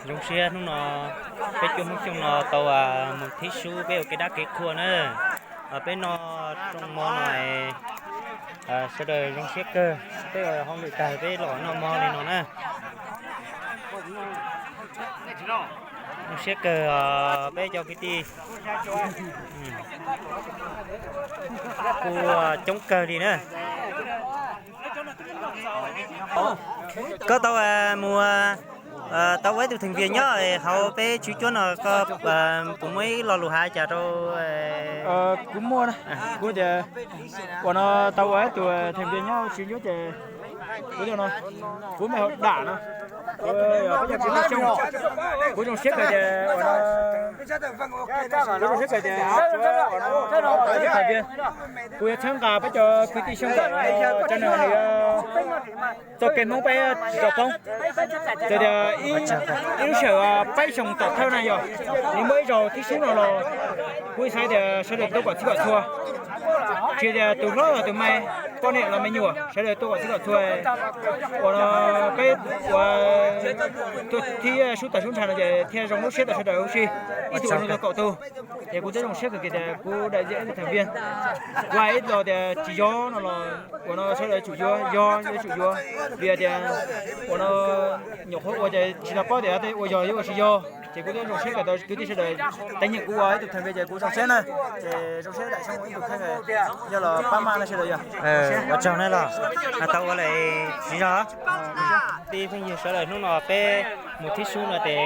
Zoo siab hnub no peb cuab Hmoob Xyooj no tau mus thib sub peb ua kev dab kev qhua na. Peb noj rooj mov no, sawv daws zoo siab kawg. Peb ua hauj lwm tag peb los noj mov li no na. Zoo siab kawg os peb cov kwv tij. Kuj coob kawg li na. Koj tau mus tau ua ib tug theem vias nyob hauv peb tswv cuab no, koj puas muaj ib lo lus hais cas rau? Kuv muaj, kuv tias uas no tau ua ib tug theem vias nyob tswv cuab ces kuv no, kuv me hau dam no, kuv zoo siab kawg tias uas no, kuv zoo siab kawg tias kuv yuav txhawb nqa peb cov kwv tij Xyooj kom tso nws txoj kev Hmoob peb tsis tau poob. Txawm tias ib lub sij hawm peb xyoo tom thawj na yog nws muaj ib zaug thib sub no los kuv xav tias sawv daws tuaj kom txhij kom txhua, tsis tias tus hlob los tus me, poj niam los me nyuam sawv daws tuaj kom txhij kom txhua. Uas no peb ua tuaj thib sub tag sub ntsha no ces thiaj zoo lub siab tau sawv daws huv si ib tug ua zoo tau kaum tug. Ces kuv twb zoo siab kawg kiag tias kuv daim ziam ib tug theem vias, kuv hais ib los tias tsis yog no los uas no sawv daws tsum yuav, yog yuav tsum yuav, vim tias uas no nyuam qhuav ua ces tsis tau paub tias ua yog yuav ua tsis yog. Ces kuv twb zoo siab kawg tau kwv tij sawv daws teev nyeem kuv ua ib tug theem vias ces kuv zoo siab na. Ces zoo siab daim xyoo ib tug kheej yog los pab maj no sawv daws yog. Ua tsaug na los tau ua lawm tsis zog. Tij phooj ywg sawv daws hnub no peb mus thib sub no ces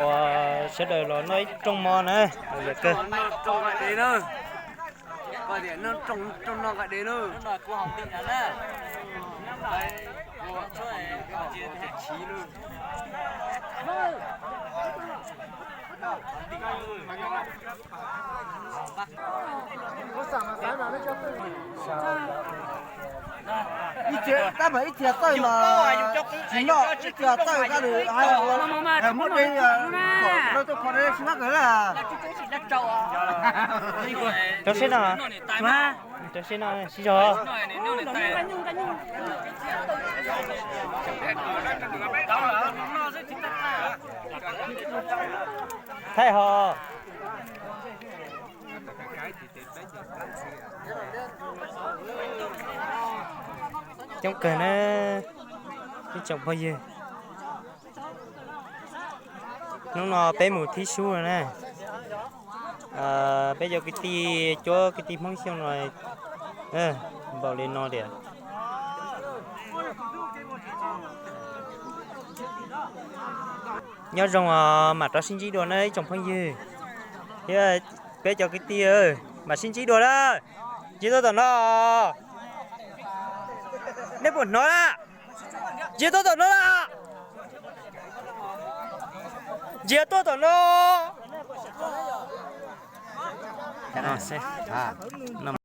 uas sawv daws los noj ib rooj mov na, yog kawg. Ib txhia tawj mas tsis noj, ib txhia tawj kab lwm hais muab de, lawv tuaj kho de sib pab kawg na. Rau siab no, rau siab no sib zog. Thaij ho. Coob kawg na ib tsoom phooj ywg. Hnub no peb mus thib sub no na. Peb cov kwv tij cuab kwv tij Hmoob Xyooj no npaum li no tiag. Nyob zoo mam rov sib ntsib dua na ib tsoom phooj ywg thiab peb cov kwv tij, mam sib ntsib dua na. Ntsia tuaj tom no, nej puas hnov na? Ntsia tuaj tom no na, ntsia tuaj tom no.